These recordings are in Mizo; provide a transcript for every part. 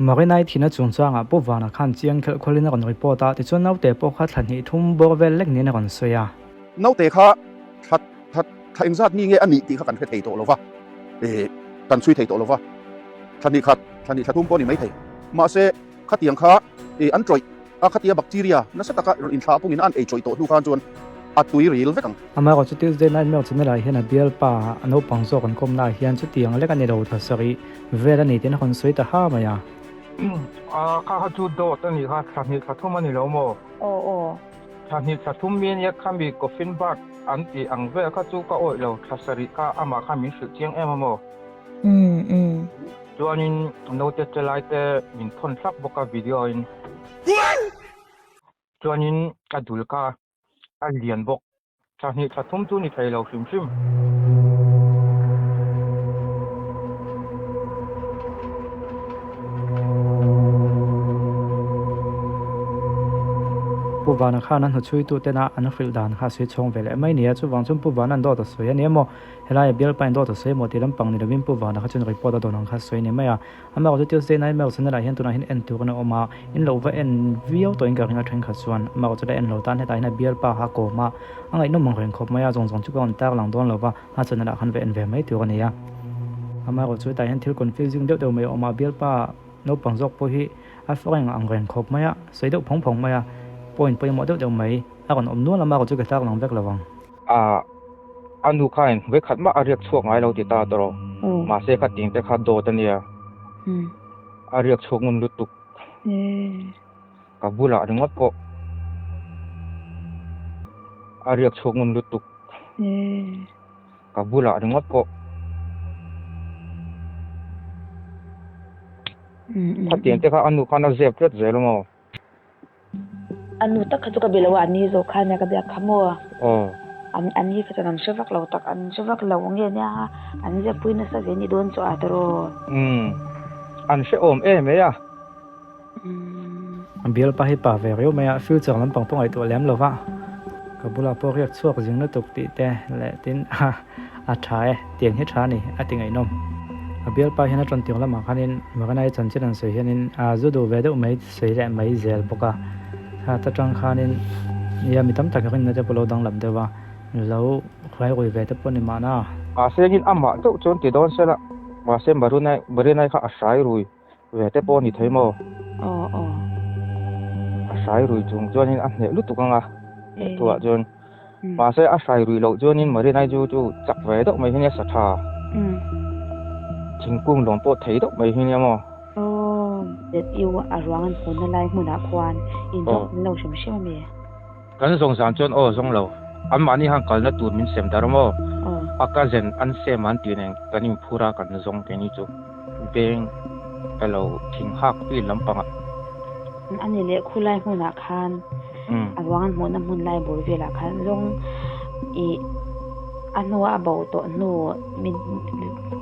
Marinai thihna chungchangah Pu Vana khan chiang khelh khawlin a rawn report a, tichuan naute pawh kha thla hnih thum bawr vel lek niin a rawn sawi a. Naute kha thla thla thla engzat mi nge a nih tih kha kan hre thei tawh lo va, eh kan chhui thei tawh lo va, thla hnih khat, thla hnih thla thum pawh a ni maithei. Mahse, khatiang kha eh an tawih a, khatia bacteria nasa taka rawn inthlah pungin an ei tawih tawh hnu khan chuan a tui ril vek ang. Amaherawh chu Tuesday Nightmare channel ah hian a bialpa a naupang zawk an kawmna ah hian chutiang lek a ni lo thla sarih vel a ni tiin a rawn sawi ta ha mai a. A kha kha chu dawt a nih kha, thla hnih thla thum a ni lo maw? Aw aw. Thla hnih thla thum mi ania khami coffin bag an tih ang vel kha chu ka awih lo, thla sarih kha amah kha min hrilh chiang em a maw? Umm umm. Chuanin naute che lai te min thawn thlap bawk a video in. Chuanin a dul kha a lian bawk. Thla hnih thla thum chu ni thei lo hrim hrim. Pu Vana khan a hnuchhuitu tena an hrilh dan kha a sawi chhawng ve leh mai nia. Chuvang chuan Pu Vana'n dawt a sawi a ni emaw, helai a bialpa in dawt a sawi emaw tih lampang ni lovin Pu Vana kha chuan report a dawn ang kha a sawi a ni mai a. Amah chu Tuesday Night Mail channel ah hian tunah hian en tur in a awm a, in lo va en viau tawhin ka ring a thenkhat chuan amah chu la en lo tan hetah hian a bialpa kha a kawm a, a ngaihnawm ang reng khawp mai a, zawng zawng chu ka rawn tar lang dawn lo va, a channel ah khan va en ve mai tur a ni a. Amaherawh chu hetah hian thil confusing deuh deuh mai a awm a, a bialpa naupang zawk pawh hi a frank ang reng khawp mai a, sawi deuh phawng phawng mai a, point pawimawh deuh deuh mai a rawn awm nual a, amaherawh chu ka tar lang vek lo ang. A a nu khain vawikhat mah a riak chhuak ngai lo ti ta tawh mahse kha ting te kha dawt a nia a riak chhuak ngun lutuk ka bulah ringawt pawh a riak chhuak ngun lutuk ka bulah ringawt pawh khatiang te kha a nu khan a zep tlat zel a maw. A nu tak kha chu ka be lo a, an ni zawk kha ania ka biak kha maw? Aw. An an ni kha chuan an hre vak lo tak, an hre vak lo nge nia an zepui nasa ve ni dawn chu a tawrh. Umm, an hrehawm em mai a. Umm. A bialpa hi pa ve riau mai a, future lampang pawh ngaihtuah lem lo va, ka bulah pawh riak chhuak zing lutuk tih te leh tin a tha e, tiang hi tha a ni a ti ngaihnawm. A bialpa hian a tawn tir lamah khanin Marinai chanchin an sawi hianin a zu duh ve deuh mai sawi leh mai zel bawk a, kha ta tang khanin nia mi tam tak rinna te pawh lo danglam deuh a, lo hruai rui ve te pawh ni mahna. Mahse engin amah chauh chuan ti dawn sela, mahse Marinai Marinai kha a hrai rui ve te pawh a ni thei maw? Aw aw. A hrai rui chung chuanin a hneh lutuk ang a, thuah chuan. Mahse a hrai rui loh chuanin Marinai chu chu chak ve deuh mai hi nia sa tha. Thingkung lawm pawh thei deuh mai hi nia maw? Aw, ZU a ruang an hmuhna lai hmunah khuan in zawng an lo hrim hrim a mi? Kan zawng zan chuan aw zawng lo. Anmahni han kalna tur min sem dar maw? A cousin an sem an tih nen kan inphur a kan zawng keini chu veng ka lo thing hak vel lampangah. A ni leh khulai hmunah khan a ruang an hmuhna hmun lai bul velah khan zawng ih a hnua a bo tawh hnu min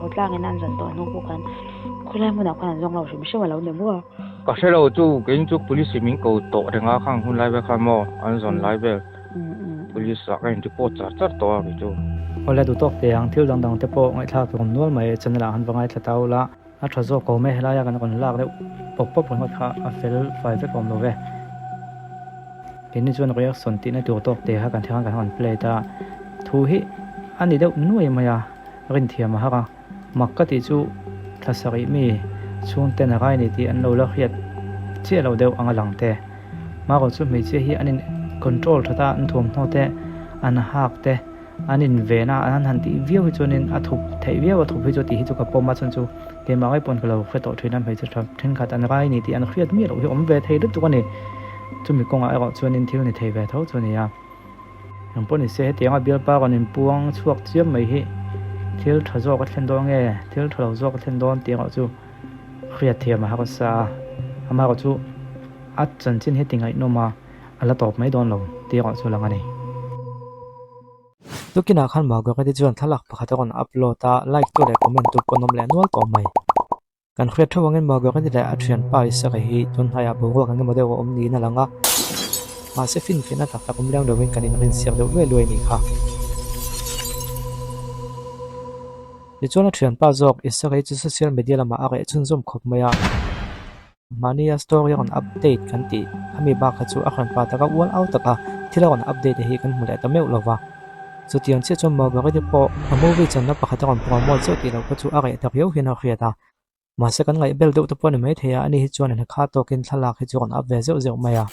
hawtlangin an zawn tawh hnu pawh khan khulai hmunah khan an zawng lo hrim hrim a lo ni maw? Ka hre lo chu keiin chu police in min ko tawh reng a khang hun lai vel khan maw an zawn lai vel police ah ka in report char char tawh a kei chu. Awle duhtawk teh ang thil dang dang te pawh ngaihthlak tur awm nual mai channel ah han va ngaithla ta ula. A tha zawk ko mai helaia kan rawn lak deuh pawp pawp ringawt kha a fel fai vek awm lo ve. Keini chuan reaction tihna tur tawk te kha kan thil khan kan rawn play ta. Thu hi a ni deuh nuai mai a, rinthiam a har a. Mak ka tih chu thla sarih mi chhungten a rai ni tih an lo la hriat chiah lo deuh ang a lang te. Marawh chu hmeichhia hi an in control that a, an thuamhnaw te, an hak te, An inven a, an han tih viau hi chuanin a thup theih viau a, thup hi chu tih hi chu ka pawm a, chuan chu keimah ngei pawn ka lo hre tawh thin a, hmeichhe tha thenkhat an rai ni tih an hriat miah loh hi awm ve thei lutuk a ni. Chumi kawngah erawh chuanin thil ni thei ve tho chu a ni a. Eng pawh ni se hetianga bialpa rawn inpuang chhuak chiam mai hi thil tha zawk a thlen dawn nge thil tha lo zawk a thlen dawn tih erawh chu hriat thiam a harsa a, amaherawh chu a chanchin hi ti ngaihnawm a, a la tawp mai dawn lo tih erawh chu a lang a ni. Tukinah khan Margareti chuan thlalak pakhat a rawn upload a, like tu leh comment tu pawh an awm leh nual tawh mai. Kan hriat theuh angin Margareti leh a thianpa Isaka hi tunhnaiah boruak eng emaw deuh a awm niin a lang a, mahse finfiahna tak tak awm leng lovin kan inrinsiak deuh luai luai a nih kha. Tichuan a thianpa zawk Isaka hi chu social media lamah a reh chhunzawm khawp mai a. Mahnia story a rawn update kan tih khami bak kha chu a hran pa taka ual au taka thil a rawn update hi kan hmu leh ta meuh lova. Chutiang chiah chuan Margaret-i pawh a movie channa pakhat a rawn promote zeuh tih loh kha chu a reh ta riau hian a hriat a. Mahse kan ngaih bel deuh te pawh a ni maithei a, ani hi chuan a kha tawkin thlalak hi chu a rawn up ve zeuh zeuh mai a.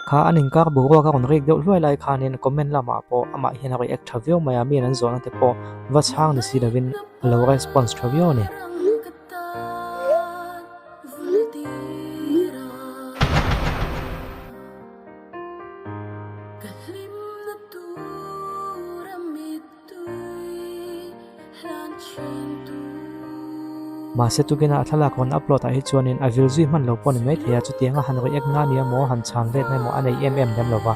Kha an inkar boruak a rawn rik deuh hluai lai khanin comment lamah pawh amah hian a react tha viau mai a, mi an zawhna te pawh va chhang ni si lovin a lo response tha viau a ni. Mahse tukina a thlalak rawn upload ah hi chuanin a vil zui hman lo pawh ni maithei a, chutianga han react na nia maw, han chhan let na emaw a nei em em lem lo va.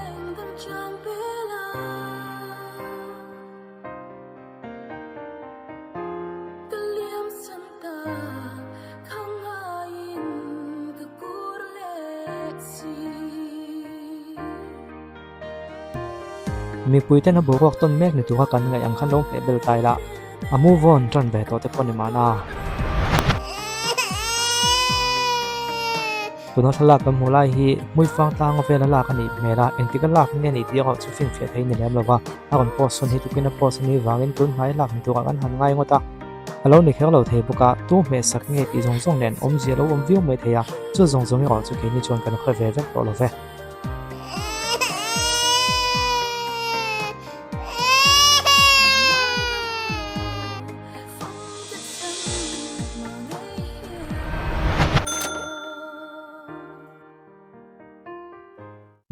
Mipui ten a boruak tawn mek ni tura kan ngaih ang khan lo hmeh bel tai la, a move on tan ve tawh te pawh ni mahna. Tuna thlalak kan hmuh lai hi Hmuifang tlanga vela lak a nih hmel a, engtik a lak nge ni tih erawh chu finfiah thei ni lem lova, a rawn post hun hi tukin a post a nih vangin tun hnai lak ni turah kan han ngai ngawt a. A lo ni kher lo thei bawk a, tu hmehsak nge tih zawng zawng nen awmzia lo awm viau mai thei a, chu zawng zawng erawh chu keini chuan kan hre ve vek tawh lo ve.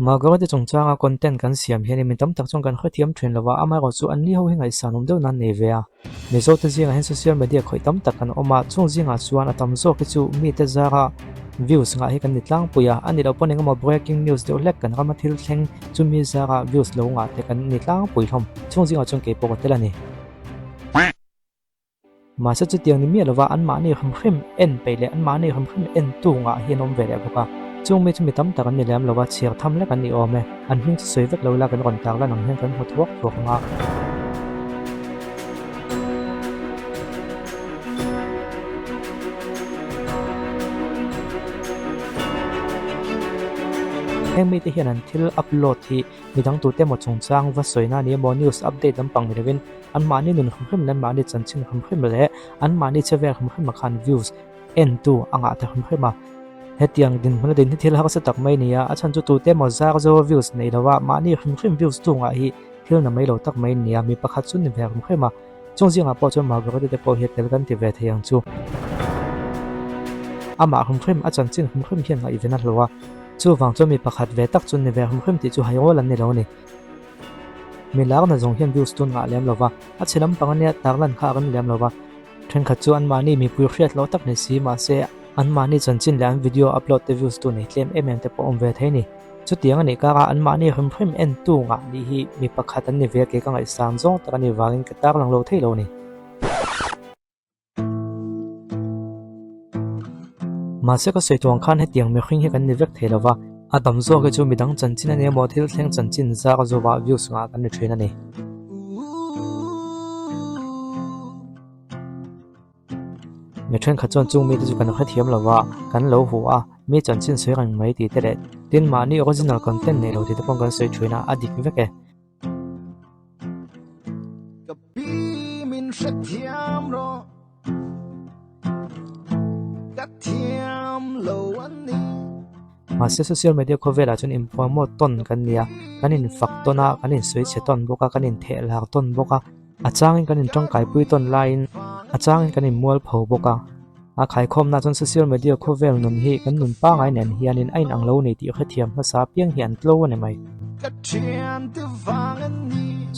Margaret-i chungchanga content kan siam hian mi tam tak chuan kan hrethiam thin lo a, amaherawhchu chu an ni ho hi ngaihsan awm deuh nan nei ve a. Mizote zingah hian social media khawih tam tak kan awm a, chung zingah chuan a tam zawk hi chu mite zara views ngah hi kan ni tlangpui a, a nih loh pawn engemaw breaking news deuh hlek kan rama thil thleng chu mi zara views lo ngah te kan ni tlangpui hlawm, chung zingah chuan keipawh ka tel a ni. Mahse chutiang ni miah lova anmahni hrim hrim en peih leh anmahni hrim hrim en tu ngah hi an awm ve leh bawk a. Chung mi chu mi tam tak an ni lem lova chhiar tham lek an ni awm e. An hming chu sawi vek lo ila kan rawn tar lan ang hian kan hmu thuak thuak ang a. Heng mite hian an thil upload hi midang tute emaw chungchang va sawina a ni emaw news update lampang ni lovin Anmahni nun hrim hrim leh anmahni chanchin hrim hrim leh anmahni che vel hrim hrim ah khan views en tu a ngah ta hrim hrim a. Hetiang dinhmun a din hi thil harsa tak mai a ni a, a chhan chu tute emaw zar zo views nei lo a, mahni hrim hrim views tu ngah hi thil na mai lo tak mai a ni a, mi pakhat chu ni ve hrim hrim a. Chung zingah pawh chuan Margaret-i te pawh hi a tel kan ti ve thei ang chu. Amah hrim hrim, a chanchin hrim hrim hian ngaihven a hlawh a, chuvang chuan mi pakhat ve tak chu ni ve hrim hrim tih chu hairual an ni lo a ni. Mi larna zawng hian views tun ngah lem lova, a chhe lampang ania tarlan kha a rem lem lova. Thenkhat chu anmahni mipui hriat loh tak ni si mahse anmahni chanchin leh an video upload te views tu nei tlem em em te pawh awm ve thei a ni. Chutiang a nih karah anmahni hrim hrim entu ngah nih hi mi pakhat an ni ve ke ka ngaihsang zawng tak a nih vangin ka tarlang lo thei lo a ni. Mahse ka sawi tuang khan hetiang mihring hi kan ni vek thei lova, a tam zawk hi chu midang chanchin a ni emaw thil thleng chanchin zar zawhah views ngah kan ni thin a ni. Mi thenkhat chuan chung mite chu kan hrethiam lova, kan lo huh a, mi chanchin sawi reng mai tih te leh tin mahni original content neih lo tih te pawh kan sawi thin a, a dik vek e. Ka pi min hrethiam rawh ka thiam lo a ni. Mahse social media khawvelah chuan in promote tawn kan ni a, kan in fak tawn a, kan in sawi chhe tawn bawk a, kan in theh lar tawn bawk a, a changin kan in tangkaipui tawn laiin a changin kan in mualpho bawk a. A khaikhawmna chuan social media khawvel nun hi kan nun pangai nen hianin a inang lo ni tih hrethiam hmasa piang hi an tlo a ni mai.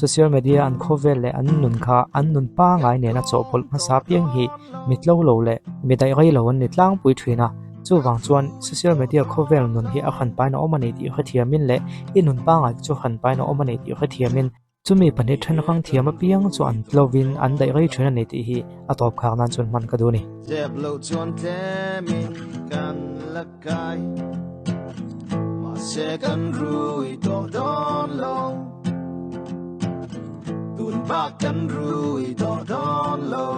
Social media an khawvel leh an nun kha an nun pangai nena chawhpawlh hmasa piang hi mi tlo lo leh mi daih rei lo an ni tlangpui thin a. Chuvang chuan social media khawvel nun hi a hranpaina awm a ni tih hrethiamin leh i nun pangai te chu hranpaina awm a ni tih hrethiamin Chumi pahnih then hrang thiam apiang chu an tlovin an daih rei thin a ni tih hi a tawp khar nan chuan hman ka duh a ni. Zep loh chuan tlemin kan la kai, mahse kan rui tawh dawn lo, tun bak kan rui tawh dawn lo.